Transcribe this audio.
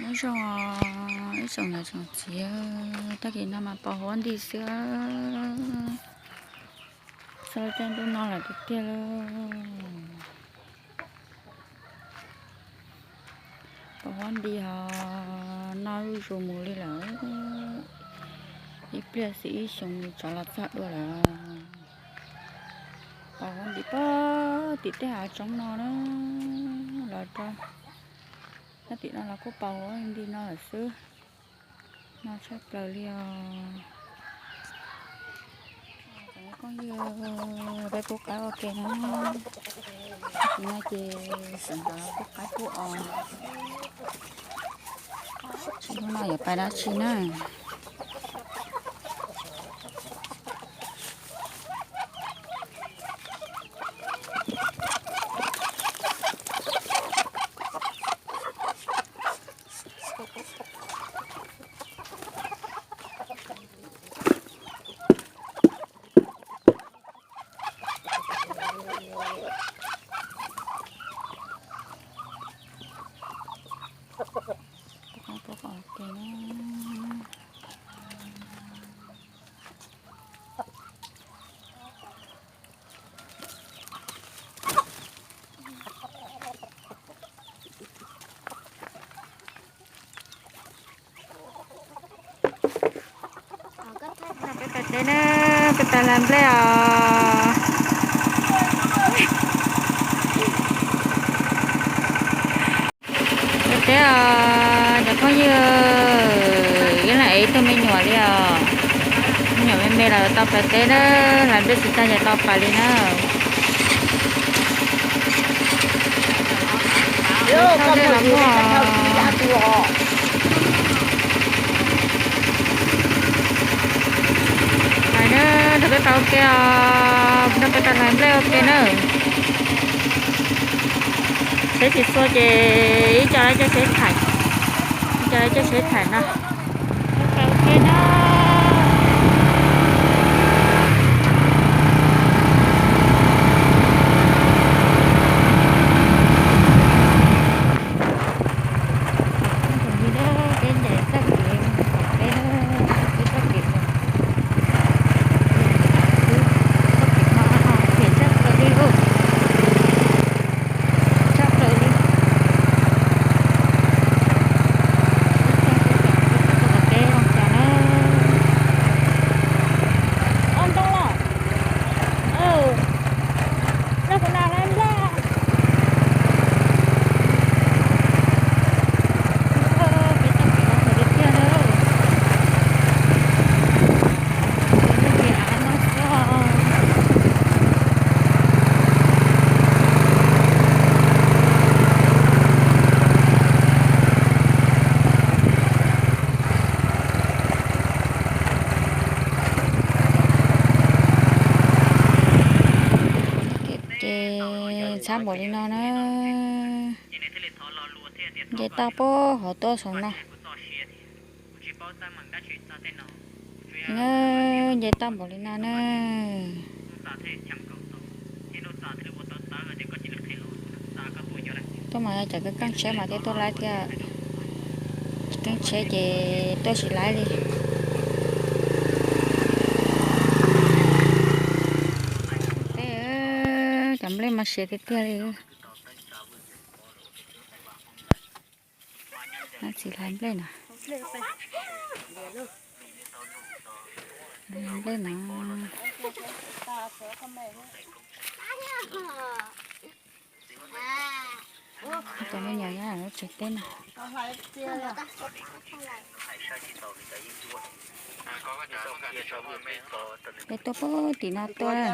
Nyob zoo ib tsoom niam tsoom txiv, tag kis no mas pos huab nti xwb, txog caij ntuj no lawm tiag tiag lauj. Pos huab nti ho noj zuj zus mus li lawm, ib pliag xwb ib xyoo tsov los txog dua lawm. Pos huab nti pog tim tej hav tsoom no na, los rau sab tim no los kuj pos huab nti no lawm xwb. No tshaj plaws li os. Peb pub qaib ua ke na. Tam sim no ces sawv ntxov pub qaib pub os. Tsis hnub no yuav pais dab tsi na. Peb pais teb na, peb pais hlais nplej os. Pais teb os cov phooj ywg, ib leeg ev ib tug me nyuam li os. Me nyuam me me los tau pais teb na, hlais nplej tsis tag ces tau pais li na. Thauj dej los muaj. Pais na, nrog peb pais ua ke os, nrog peb pais hlais nplej ua ke na. Tsheb tsis txhua ces ib co lawv coj tsheb thaiv, ib co lawv coj tsheb thaiv no. Peb pais ua ke na. Peb ncaim txoj kev, peb, peb txoj kev, txoj kev no phem tshaj plaws li lauj, tshaj plaws li. Peb txoj kev zoo cas na. Ua ntoo los, nrog kuv nram hlais nplej. Peb txoj kev no phem tiag tiag na. Peb txoj kev av no xwb. Ces txhab npaum li no na. Nce toj puag hauv tuaj saum no. Nce toj npaum li no na. Tuaj mas yog cov keeb tsheb mas thiaj tuaj laib thiab, tsis keeb tsheb ces tuaj tsis laib li. Peb cov nplej mas siav tiag tiag li. Tsis hlais nplej na. Nplej no. Cov me nyuam nyob lub tsev teb no. Peb tuaj puag tim no tuaj.